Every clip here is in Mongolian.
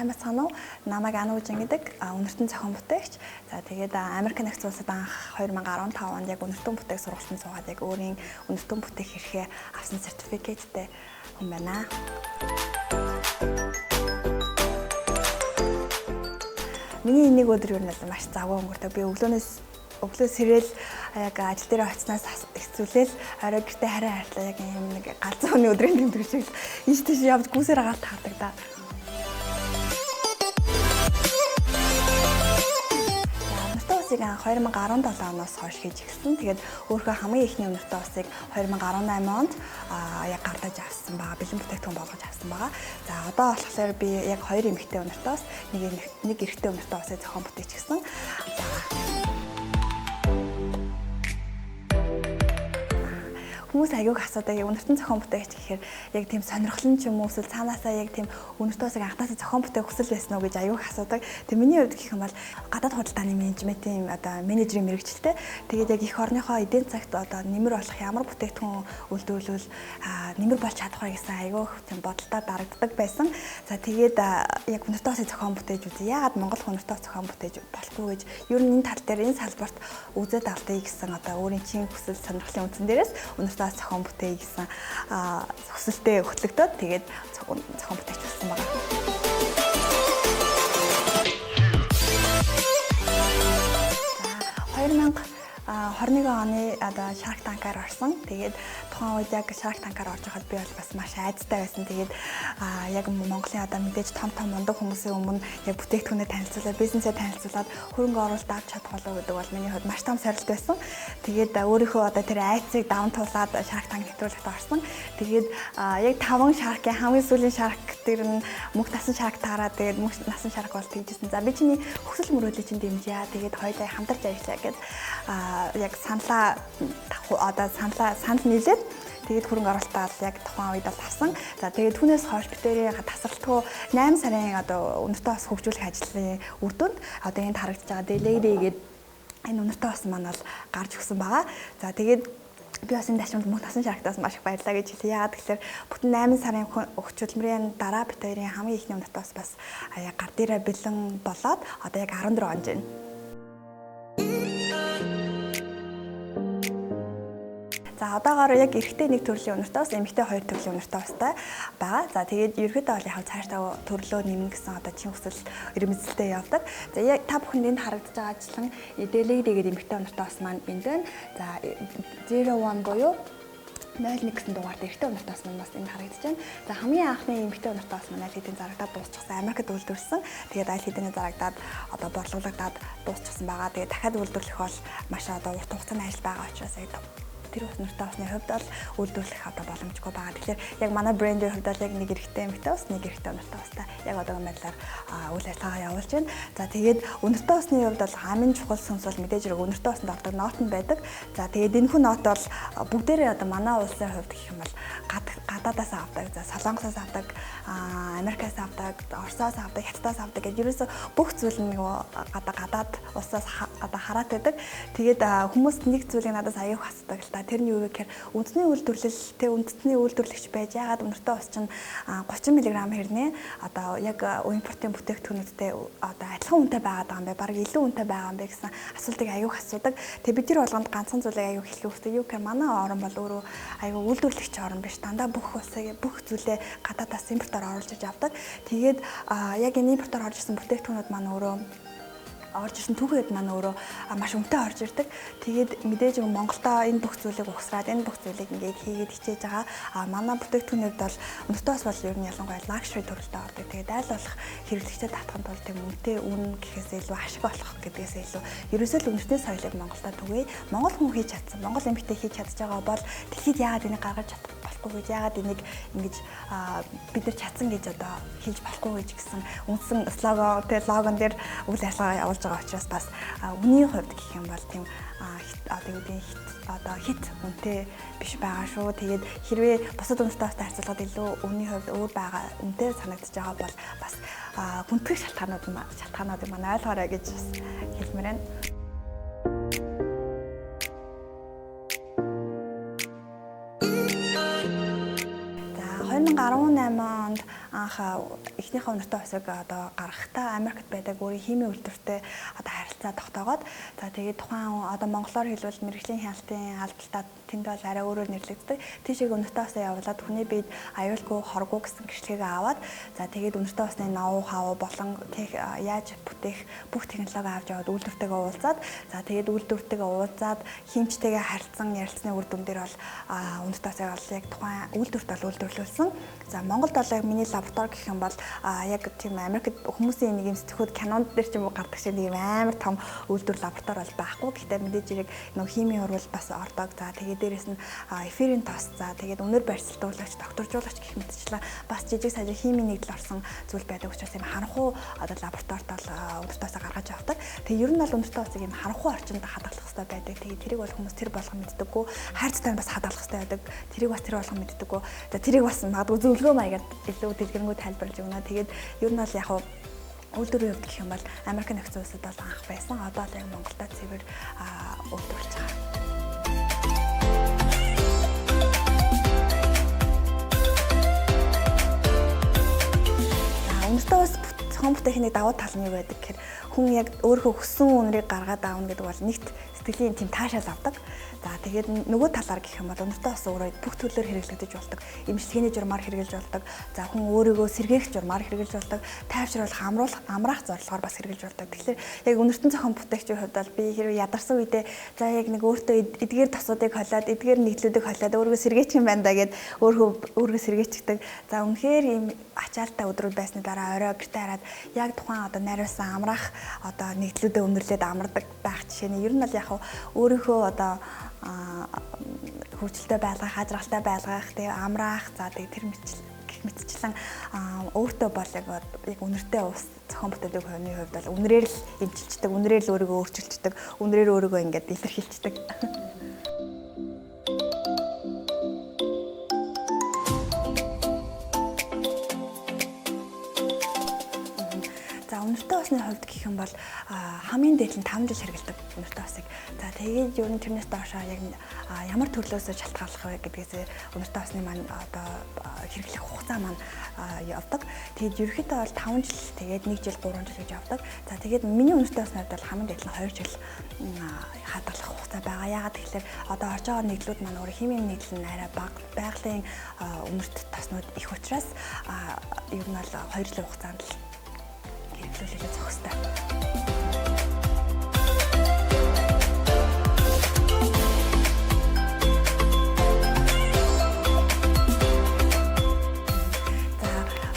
Сайн байцгаана уу? Намайг Ана Үжин гэдэг. Үнэртэн зохион бүтээгч. За тэгээд Америк нэгдсэн улсад анх 2015 онд яг үнэртэн бүтээх сургалтанд суугаад яг өөрийн үнэртэн бүтээх эрхээ авсан сертификаттэй хүн байна. Миний нэг өдөр юу нь маш завгүй өнгөрдөг. Би өглөө сэрэл яг ажил дээр очсноос хэцүүлээл орой гэртээ харин хартлаа яг юм нэг галзуу хүний өдрийн тэмдэг шиг ийш тийш явж гүйсээр агаал таардаг да. Үнэртэн усыг анх 2017 оноос хойш хийж эхэлсэн. Тэгээд өөрийнхөө хамгийн эхний үнэртэн усыг 2018 онд яг гардаж авсан байгаа. Бэлэн бүтээгдэхүүн болгож авсан байгаа. За одоо болохоор би яг 2 эмэгтэй үнэртэн ус, нэг эрэгтэй үнэртэн усыг зохион бүтээж гисэн. Хүмүүс аяуг асуудаг, яг үнэртэн зохион бүтээгч гэхээр яг тийм сонирхол нь ч юм уу эсвэл цаанаасаа яг тийм үнэртэн усыг анхнаасаа зохион бүтээх хүсэл байсан уу гэж аяуг асуудаг. Тэг миний хувьд гэх юм бол гадаад худалдааны менежментийн одоо менежерийн мэргэжилтэй. Тэгээд яг эх орныхоо эдийн засагт одоо нэмэр болох ямар бүтээгдэхүүн үйлдвэрлэвэл нэмэр болж чадах вэ гэсэн аяуг тийм бодолтой дарагддаг байсан. За тэгээд яг үнэртэн усыг зохион бүтээж үзье. Яагаад Монгол үнэртэн ус зохион бүтээж болохгүй гэж ер нь энэ тал дээр энэ салбарт үзээд алдъя гэсэн одоо өөрийн чин хүсэл сонирхлын үндсэн дээрээс үнэртэн зохион бүтээе гэсэн хүсэлтэд хөтлөгдөөд тэгээд зохион бүтээгч болсон байна. За 2021 оны одоо Shark Tank-аар орсон. Тэгээд тухайн үед яг Shark Tank-аар орж байхад би бол бас маш айцтай байсан. Тэгээд яг Монголын одоо мэдээж том том мундаг хүмүүсийн өмнө яг бүтээгдэхүүнээ танилцуулаад, бизнесээ танилцуулаад хөрөнгө оруулалт авч чадах болов гэдэг бол миний хувьд маш том сорилт байсан. Тэгээд өөрийнхөө одоо тэр айцыг даван туулаад Shark Tank нэвтрүүлэгт орсон. Тэгээд яг 5 Shark-ийн хамгийн сүүлийн Shark дээр нь мөнх насан Shark таараа тэгээд мөнх насан Shark бол тэгжсэн. За би чиний хүсэл мөрөөдлийг чинь дэмжийа. Тэгээд хоёулаа хамтарч ажиллая гэд яг саналаа одоо санал нийлээд тэгээд хөрөнгө оруулалтаа яг тухайн үед бол авсан. За тэгээд түүнээс хойш битэрийн тасралтгүй 8 сарын одоо үнэртэн ус хөгжүүлэх ажлын үр дүнд одоо энд харагдаж байгаа Delegate гээд энэ үнэртэн ус маань бол гарч өгсөн байгаа. За тэгээд би бас энэ ташрамд мөнх насан Shark-таас маш их баярлалаа гэж хэлье. Яагаад гэхээр бүтэн 8 сарын хөчөлмөрийн дараа бит хоёрын хамгийн эхний үнэртэн ус бас яг гар дээрээ бэлэн болоод одоо яг 14 онж байна. За одоогоор яг эрэгтэй нэг төрлийн үнэртэн ус, эмэгтэй хоёр төрлийн үнэртэн устай байгаа. За тэгээд ерөнхийдөө бол яг цаашдаа төрлөө нэмнэ гэсэн одоо чин хүсэл эрмэлзэлтэй явдаг. За яг та бүхэнд энд харагдаж байгаа ажлан Delegate гэдэг эмэгтэй үнэртэн ус маань энд байна. За 01 буюу 01 гэсэн дугаарт эрэгтэй үнэртэн ус маань бас энд харагдаж байна. За хамгийн анхны эмэгтэй үнэртэн ус маань аль хэдийн зарагдаад дуусчихсан. Америкт үйлдвэрлэсэн. Тэгээд аль хэдийн зарагдаад одоо борлуулагдаад дуусчихсан байгаа. Тэгээд дахиад үйлдвэрлэх бол маш одоо урт хугацааны ажил байгаа учраас яг тэр үнэртэн усны хувьд бол үйлдвэрлэх одоо боломжгүй байгаа. Тэгэхээр яг манай брендийн хувьд бол яг нэг эрэгтэй эмэгтэй ус, нэг эрэгтэй үнэртэн устай яг одоогийн байдлаар үйл ажиллагаа явуулж байна. За тэгээд үнэртэн усны хувьд бол хамгийн чухал сүнс бол мэдээж хэрэг үнэртэн усанд ордог нот нь байдаг. За тэгээд энэхүү нот бол бүгдээрээ одоо манай улсын хувьд гэх юм бол гадаадаас авдаг, за Солонгосоос авдаг, Америкаас авдаг, Оросоос авдаг, Хятадаас авдаг гэж ерөөсөө бүх зүйл нь гадаад улсаас одоо хараат байдаг. Тэгээд хүмүүс нэг зүйлийг надаас аяух асуудаг л та. Тэр нь юу вэ гэхээр үндэсний үйлдвэрлэл, үндэсний үйлдвэрлэгч байж яагаад үнэртэн ус чинь 30 мг хэрнээ одоо яг импортын бүтээгдэхүүнүүдтэй одоо адилхан үнэтэй байгаад байгаа юм бэ? Бараг илүү үнэтэй байгаа юм бэ гэсэн асуултыг аяух асуудаг. Тэгээд бид тэр болгонд ганцхан зүйлийг аяух хэлэх хэрэгтэй. Юу гэхээр манай орн бол өөрөө аягүй үйлдвэрлэгч орн биш. Дандаа бүх улсыг бүх зүйлээ гадаадаас импортоор оруулж иж авдаг. Тэгээд яг энэ импортоор орж ирсэн бүтээгдэхүүнүүд маань өөрөө орж ирсэн түүхэд маань өөрөө маш үнэтэй орж ирдэг. Тэгээд мэдээж Монголдо энэ бүх зүйлийг угсраад энэ бүх зүйлийг ингээд хийгээд хичээж байгаа. А манай бүтээгдэхүүнүүд бол үнэтэй ус бол ер нь ялангуяа luxury төрөлдөө ордог. Тэгээд айл болох хэрэглэгчдэд татахын тулд тийм үнэтэй үн гэхээс илүү ашиг олох гэдгээс илүү ерөөсөө л үнэтэй соёлыг Монголдо түгээе. Монгол хүн хийж чадсан, Монгол эмэгтэй хийж чадж байгаа бол дэлхийд яагаад энийг гаргаж чадах болохгүй гэж, яагаад энийг ингэж бид нар чадсан гэж одоо хэлж болохгүй гэж гэсэн үндсэн слоган, тэр логон дээр үйл ажиллагаа явуулж байгаа учраас бас үнийн хувьд гэх юм бол тийм одоо юу гэдэг одоо хит үнэтэй биш байгаа шүү. Тэгээд хэрвээ бусад үнэртэн устай харьцуулахад илүү үнийн хувьд өөр байгаа үнэтэй санагдаж байгаа бол бас хүндэтгэх шалтгаанууд маань ойлгоорой гэж бас хэлмээр байна. За 2018 онд анх эхнийхээ үнэртэй усыг одоо гаргахтаа Америкт байдаг өөрийн химийн үйлдвэртэй одоо харилцаа тогтоогоод, за тэгээд тухайн одоо монголоор хэлбэл мэргэжлийн хяналтын албалтаа тэнд бол арай өөрөөр нэрлэгддэг. Тийшээ үнэртэй усаа явуулаад хүний биед аюулгүй, хоргүй гэсэн гэрчлэгээ аваад, за тэгээд үнэртэй усны ноу хав болон яаж бүтээх бүх технологи авч яваад үйлдвэртэйгээ уулзаад, за тэгээд үйлдвэртэйгээ уулзаад химчтэйгээ харилцан ярилцсны үр дүн дээр бол үнэртэй усыг бол яг тухайн үйлдвэрт бол үйлдвэрлүүлсэн. За Монголд бол яг миний лаборатори гэх юм бол яг тийм Америкт хүмүүсийн нэг юм сэтгхүүд кинонд дээр ч юм уу гардаг шиг нэг юм амар том үйлдвэр лаборатори бол байхгүй. Гэхдээ мэдээж хэрэг нөгөө химийн урвал бас ордог. За тэгээд дээрэс нь эфирийн тос, за тэгээд үнэр барьцалдуулагч, докторжуулагч гэх мэтчлэн бас жижиг сажиг химийн нэгдэл орсон зүйл байдаг учраас юм харанхуй одоо лабораторид бол үнэртэй усаа гаргаж авдаг. Тэгээд ер нь бол үнэртэй усыг юм харанхуй орчинд хадгалах хэрэгтэй байдаг. Тэгээд тэрийг бол хүмүүс тэр болгон мэддэггүй. Хайрцагтай бас хадгалах хэрэгтэй байдаг. Тэрийг бас тэр болгон мэддэггүй. За тэрийг бас магадгүй зөвлөгөө маягаар илүү дэлгэрэнгүй тайлбарлаж өгнө. Тэгээд ер нь бол яг үйлдвэрийн хувьд гэх юм бол Америк нэгдсэн улсад бол анх байсан. Одоо л яг Монголд цэвэр үйлдвэрлэж байгаа. Үнэртэй ус зохион бүтээхний давуу тал нь юу байдаг гэхээр хүн яг өөрийнхөө хүссэн үнэрийг гаргаад аавна гэдэг бол нэгт сэтгэлийн тийм таашаал авдаг. За тэгээд нөгөө талаар гэх юм бол үнэртэй ус өөрөө бүх төрлөөр хэрэглэгдэж болдог. Эмчилгээний журмаар хэрэглэж болдог. За хүн өөрийгөө сэргээх журмаар хэрэглэж болдог. Тайвшруулах, амруулах, амраах зорилгоор бас хэрэглэж болдог. Тэгэхээр яг үнэртэн зохион бүтээгчийн хувьд бол би хэрвээ ядарсан үедээ за яг нэг өөртөө эдгээр тосуудыг холиод, эдгээр нэгдлүүдийг холиод өөрийгөө сэргээчих юм байна да гэд өөрийгөө сэргээчихдэг. За үнэхээр ийм ачаалттай өдрүүд байсны дараа орой гэртээ хараад яг тухайн одоо найруулсан амраах одоо нэгдлүүдээ өндөрлөөд амардаг байх жишээ нь ер нь бол яг өөрийнхөө одоо хөгжилтэй байлгах, хажралтай байлгах, тэгээ амраах, за тэгээ тэр гэх мэтчлэн өөртөө бол яг үнэртэй ус зохион бүтээдэг хүний хувьд бол үнэрээр л эмчилждэг, үнэрээр л өөрийгөө өөрчилждэг, үнэрээр өөрийгөө ингээд илэрхийлждэг. За үнэртэй усны хувьд гэх юм бол хамгийн дээд нь 5 жил хэрэглэдэг үнэртэй усыг. За тэгээд ер нь тэрнээс доошоо яг ямар төрлөөсөө шалтгааллах вэ гэдгээсээ үнэртэй усны маань одоо хэрэглэх хугацаа маань явдаг. Тэгээд ерөнхийдөө бол 5 жил, тэгээд 1 жил, 3 жил гэж явдаг. За тэгээд миний үнэртэй усны хувьд бол хамгийн дээд нь 2 жил хадгалах хугацаа байгаа. Яагаад гэхээр одоо орж байгаа нэгдлүүд маань өөрөө химийн нэгдэл нь арай бага, байгалийн үнэрт тоснууд их учраас ер нь бол 2 жилийн хугацаанд л хэрэглүүлэлээ зохистой.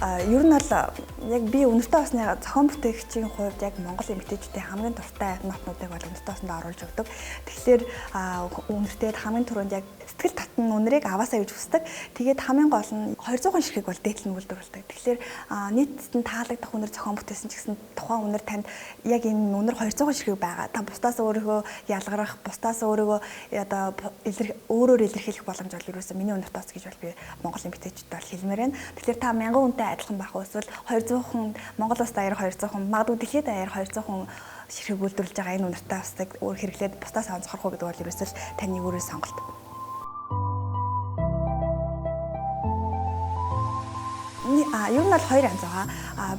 За ер нь бол яг би үнэртэй усны зохион бүтээгчийн хувьд яг Монгол эмэгтэйчүүдийн хамгийн дуртай нотнуудыг бол үнэртэй усанд оруулж өгдөг. Тэгэхээр үнэртэй хамгийн түрүүнд яг сэтгэл татна үнэрийг аваасаа гэж хүсдэг. Тэгээд хамгийн гол нь 200 ширхэг бол дээдл нь үйлдвэрлэдэг. Тэгэхээр нийтэд нь таалагдах үнэр зохион бүтээсэн ч гэсэн тухайн үнэр танд яг энэ үнэр 200 ширхэг байгаа. Та бусдаас өөрийгөө ялгарах, бусдаас өөрийгөө одоо өөрөөр илэрхийлэх боломж бол ерөөсөө миний үнэртэй ус гэж бол би Монгол эмэгтэйчүүдэд бол хэлмээр байна. Тэгэхээр та 1000 хүнтэй адилхан байх уу эсвэл 200 хүн Монгол улс даяар 200 хүн, магадгүй дэлхийд даяар 200 хүн ширхэг үйлдвэрлэж байгаа энэ үнэртэй усыг өөр хэрэглээд бусдаас онцгорох уу гэдэг бол ерөөсөө л таны өөрийн сонголт. Ер нь бол хоёр янз байгаа.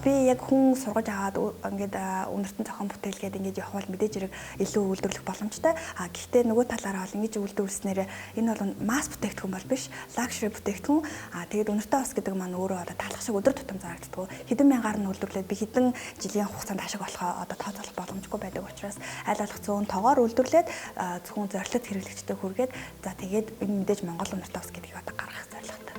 Би яг хүн сургаж аваад ингээд үнэртэн зохион бүтээлгээд ингээд явах бол мэдээж хэрэг илүү үйлдвэрлэх боломжтой. Гэхдээ нөгөө талаараа бол ингэж үйлдвэрлэснээр энэ бол масс бүтээгдэхүүн бол биш, лакшери бүтээгдэхүүн. Тэгээд үнэртэй ус гэдэг маань өөрөө одоо талах шиг өдөр тутам зарагддаг. Хэдэн мянгаар нь үйлдвэрлээд би хэдэн жилийн хугацаанд ашиг болохоо одоо тооцоолох боломжгүй байдаг учраас аль болох зөөн тоогоор үйлдвэрлээд зөвхөн зорилтод хэрэглэгчдэд хүргээд, за тэгээд энэ мэдээж Монгол үнэртэй ус гэдгийг одоо гаргах зорилготой.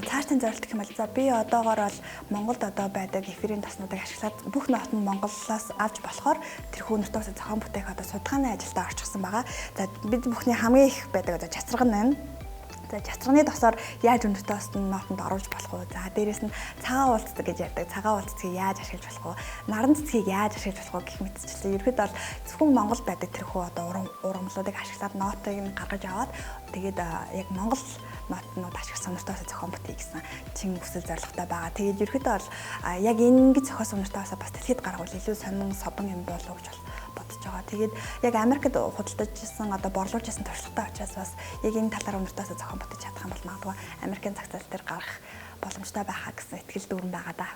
Цаашдын зорилт гэх юм бол за би одоогоор бол Монголд одоо байдаг эфирийн тоснуудыг ашиглаад бүх нот нь Монголоос авч болохоор тэрхүү үнэртэй усыг зохион бүтээх одоо судалгааны ажилдаа орчихсон байгаа. За бид бүхний хамгийн их байдаг одоо чацраг нь байна. За чацрагны тосоор яаж үнэртэй ус нотонд оруулж болох вэ? За дээрэс нь цагаан уул цэцэг гэж ярьдаг. Цагаан уул цэцгийг яаж ашиглаж болох вэ? Наран цэцгийг яаж ашиглаж болох вэ гэх мэтчлэн ерхэд бол зөвхөн Монгол байдаг тэрхүү одоо урамлуудыг ашиглаад нотыг нь гаргаж аваад тэгээд яг Монгол нотнууд ашигласан үнэртэй усаа зохион бүтээе гэсэн чин хүсэл зорилготой байгаа. Тэгээд ерөөхдөө бол яг ингэж зохиосон үнэртэй усаа бас дэлхийд гаргавал илүү сонин содон юм болов гэж бодож байгаа. Тэгээд яг Америкт худалдаж исэн одоо борлуулж исэн туршлагатай учраас бас яг энэ талаар үнэртэй усаа зохион бүтээж чадах юм бол магадгүй Америкийн зах зээл дээр гарах боломжтой байхаа гэсэн итгэл дүүрэн байгаа да.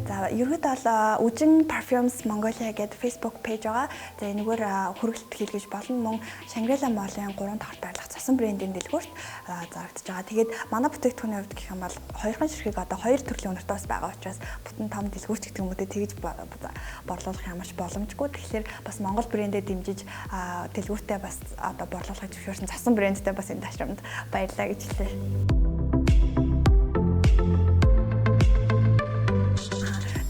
За ерөөдөө бол Үжин Perfumes Mongolia гэдэг Facebook page байгаа. За энэгээр хүргэлт хийлгэж болно. Мөн Shangri-La Mall-ын 3 дахь байрлах цосон брендийн дэлгүүрт зарагдаж байгаа. Тэгээд манай бүтээгдэхүүний хувьд гэх юм бол хоёрхан ширхэг одоо хоёр төрлийн үнэртэй ус байгаа учраас бүтэн том дэлгүүрч гэдэг юм уу тэгж борлуулах ямарч боломжгүй. Тэгэхээр бас Монгол брендээ дэмжиж дэлгүүртээ бас одоо борлуулахыг зөвшөөрсөн цосон брендтэй бас энэ ташрамд баярлалаа гэж хэлье.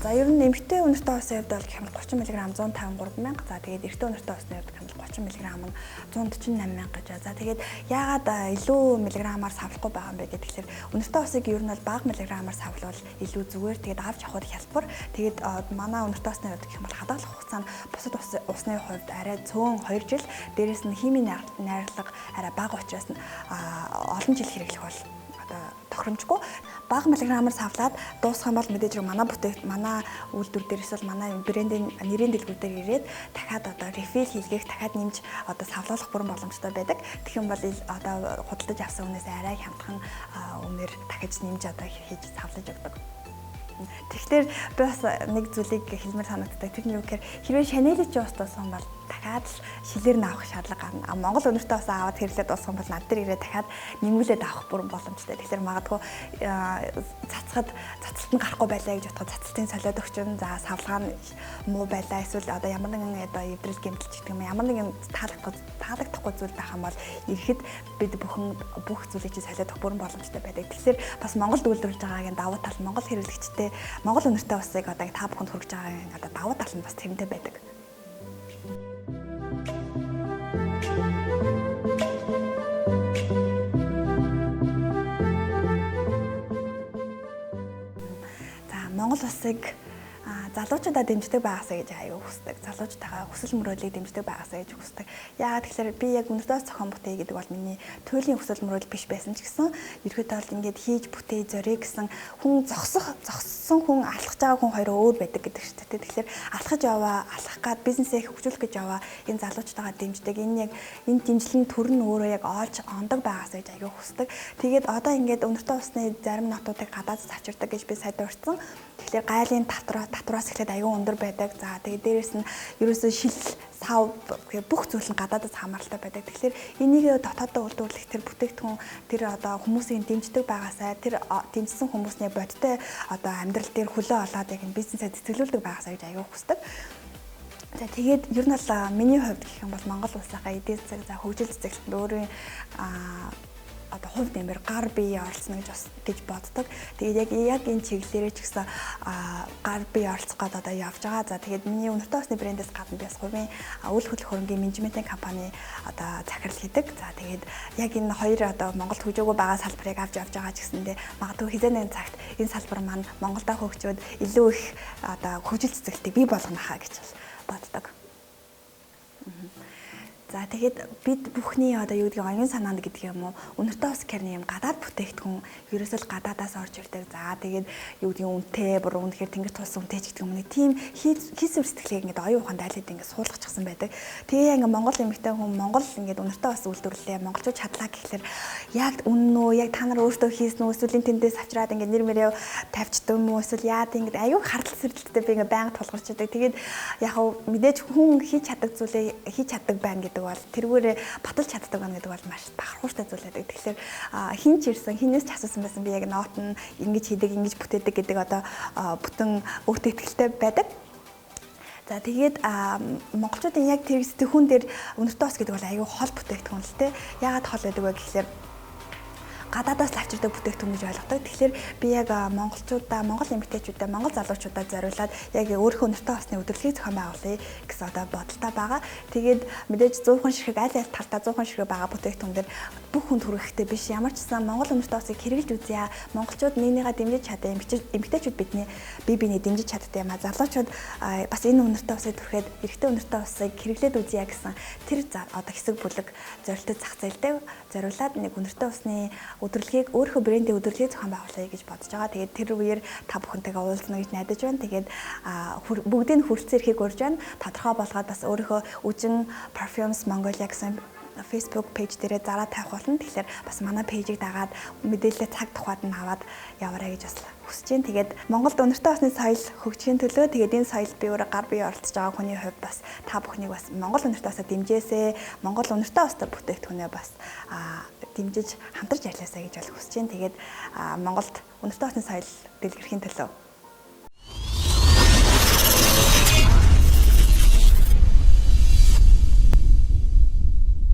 За ер нь эмэгтэй үнэртэй усны хувьд бол гэх юм бол 30 мг 153 мянга. За тэгээд эрэгтэй үнэртэй усны хувьд гэх юм бол 30 мг нь 148 мянга гэж. За тэгээд яагаад илүү миллиграммаар савлахгүй байгаа юм бэ гэхээр үнэртэй усыг ер нь бол бага миллиграммаар савлвал илүү зүгээр. Тэгээд авч явахад хялбар. Тэгээд манай үнэртэй усны хувьд гэх юм бол хадгалах хугацаа нь бусад усны хувьд арай цөөн 2 жил. Дээрээс нь химийн найрлага арай бага учраас олон жил хэрэглэх бол одоо тохиромжгүй. Бага миллиграммаар савлаад дуусах юм бол мэдээж манай манай үйлдвэр дээр эсвэл манай брендийн нэрийн дэлгүүр дээр ирээд дахиад одоо рефил хийлгэх, дахиад нэмж одоо савлуулах бүрэн боломжтой байдаг. Тэгэх юм бол одоо худалдаж авсан үнээс арай хямдхан үнээр дахиж нэмж одоо хийж савлаж өгдөг. Тэгэхээр би бас нэг зүйлийг хэлмээр санагддаг. Тэр нь юу гэхээр хэрвээ Chanel-ийн ус дууссан бол дахиад л шилээр нь авах шаардлага гарна. А Монгол үнэртэй ус аваад хэрэглээд дууссан бол над дээр ирээд дахиад нэмүүлээд авах бүрэн боломжтой. Тэгэхээр магадгүй цацхад цацалт нь гарахгүй байлаа гэж бодоход цацалтын солиод өгчин, за савлгаа нь муу байлаа эсвэл одоо ямар нэгэн одоо эвдрэл гэмтэл ч гэдэг юм ямар нэгэн таалагдахгүй зүйл байх юм бол ирэхэд бид бүх зүйлийг чи солиод өгөх бүрэн боломжтой байдаг. Тэгэхээр бас Монголд үйлдвэрлэж байгаагийн давуу тал Монгол хэрэглэгчтэй Монгол үнэртэй усыг одоо та бүхэнд хүргэж байгаагийн одоо давуу тал нь бас тэрнтэй байдаг. За Монгол улсыг залуучуудаа дэмждэг байгаасаа гэж аюу хүсдэг. Залуучуудаа хүсэл мөрөөдлийг дэмждэг байгаасаа гэж хүсдэг. Яагаад тэгэхээр би яг өнөртөөс зохион бүтээе гэдэг бол миний туйлын хүсэл мөрөөдөл биш байсан ч гэсэн ерөөдөө бол ингээд хийж бүтээе зориё гэсэн хүн зогссон хүн алхаж байгаа хүн хоёр өөр байдаг гэдэг шүү дээ. Тэгэхээр алхаж яваа, алхах гад бизнесээ хөгжүүлэх гэж яваа энэ залуучуудаа дэмждэг. Энэ яг энэ дэмжлэн төр нь өөрөө яг олж ондог байгаасаа гэж аюу хүсдэг. Тэгээд одоо ингээд өнөртөө усны зарим нотуудыг гадаадд авчирдаг гэж би сая дурдсан. Тэгэхээр гайлын татвараас эхлээд аюу өндөр байдаг. За тэгээд дээрэс нь ерөөсөө шил сав бүх зүйл нь гадаадаас хамааралтай байдаг. Тэгэхээр энийг дотоодоо үйлдвэрлэх тэр бүтээгдэхүүн тэр одоо хүмүүсийг дэмждэг байгаасай, тэр дэмжсэн хүмүүсний бодтой одоо амьдрал дээр хөлөө олоод яг энэ бизнесээ цэцгэлүүлдэг байгаасай гэж аюу хүсдэг. За тэгээд ер нь бол миний хувьд гэх юм бол Монгол улсынхаа эдийн засаг за хөгжил цэцгэлтэнд өөрийн одоо хувь нэмэр гар бие оролцоно гэж боддог. Тэгээд яг энэ чиглэлээрээ ч гэсэн гар бие оролцох гээд одоо явж байгаа. За тэгээд миний үнэртэй усны брендээс гадна би бас хувийн үйл хөдлөх хөрөнгийн менежментийн компани одоо захирал хийдэг. За тэгээд яг энэ хоёр одоо Монголд хөгжөөгүй байгаа салбарыг авч явж байгаа ч гэсэндээ магадгүй хэзээ нэгэн цагт энэ салбар маань Монголдо хөгжөөд илүү их одоо хөгжил цэцгэлтийг бий болгоно хаа гэж боддог. За тэгээд бид бүхний одоо юу гэдгийг оюун санаанд гэдэг юм уу үнэртэй ус гэрний юм гадаад бүтээгдэхүүн ерөөсөө л гадаадаас орж ирдэг. За тэгээд юу гэдгийг үнэтэй бүр үнэхээр тэнгэр тулсан үнэтэй ч гэдэг юм нэг тийм хийсвэр сэтгэлийг ингээд оюун ухаанд айл хэдийн ингээд суулгачихсан байдаг. Тэгээ ингээд Монгол эмэгтэй хүн Монгол ингээд үнэртэй ус үйлдвэрлэлээ монголчууд чадлаа гэхлээр яг үнэн үү яг та нар өөртөө хийсэн үү эсвэл энэ тэндээс авчираад ингээд нэр мөрөө тавьчдаг юм уу эсвэл яад ингээд аюу хардл сэрдэлттэй би ингээд байнга тулгарч идэг. Тэгээд яг мэдээж хүн хийж чаддаг зүйлээ хийж чаддаг байна гэдэг бол тэргүүрээ баталж чаддаг байна гэдэг бол маш бахархууштай зүйл байдаг. Тэгэхээр хин ч ирсэн, хинээс ч асуусан байсан би яг нот нь ингэж хийдэг, ингэж бүтээдэг гэдэг одоо бүтэн өөртөө ихтэй байдаг. За тэгээд монголчуудын яг тэр сэтгхүүн дээр үнэртэй ус гэдэг бол аюу хол бүтээгдэхүүн л те. Яагаад хол байдаг вэ гэхлээр гадаадаас л авчирдаг бүтээгдэхүүн гэж ойлгодог. Тэгэхээр би яг монголчуудаа, монгол эмэгтэйчүүдээ, монгол залуучуудаа зориулаад яг өөрийнхөө үнэртэй усны өдөрлөгийг зохион байгуулъя гэсэн одоо бодолтой байгаа. Тэгээд мэдээж 100 ширхэг аль аль талдаа 100 ширхэг байгаа бүтээгдэхүүн дээр бүх хүнд хүрэхтэй биш. Ямар ч гэсэн монгол үнэртэй усыг хэрэглэж үзье. Монголчууд нэгнийгээ дэмжиж чадаа, эмэгтэйчүүд бидний бие биенээ дэмжиж чаддаг юм а. Залуучууд бас энэ үнэртэй усыг түрхэд эрэгтэй үнэртэй усыг хэрэглээд үзье гэсэн тэр одоо хэсэг бүлэг зорилттой зах зээлдээ зориулаад нэг үнэртэй усны өдөрлөгийг, өөрийнхөө брендийн өдөрлөгийг зохион байгуулъя гэж бодож байгаа. Тэгээд тэр үеэр та бүхэнтэйгээ уулзна гэж найдаж байна. Тэгээд бүгдийг нь хүрэлцэн ирэхийг урьж байна. Тодорхой болгоод бас өөрийнхөө Үжин Perfumes Mongolia гэсэн Facebook page дээрээ зараа тавих болно. Тэгэхээр бас манай page ийг дагаад мэдээлэлээ цаг тухайд нь аваад яваарай гэж бас хүсэж байна. Тэгээд Монголд үнэртэй усны соёл хөгжихийн төлөө, тэгээд энэ соёлд би өөрөө гар бие оролцож байгаа хүний хувьд бас та бүхнийг бас Монгол үнэртэй усаа дэмжээсэй, Монгол үнэртэй устай бүтээгдэхүүнээ бас дэмжиж хамтарч ажилласаа гэж бол хүсэж байна. Тэгээд Монголд үнэртэй усны соёл дэлгэрхийн төлөө.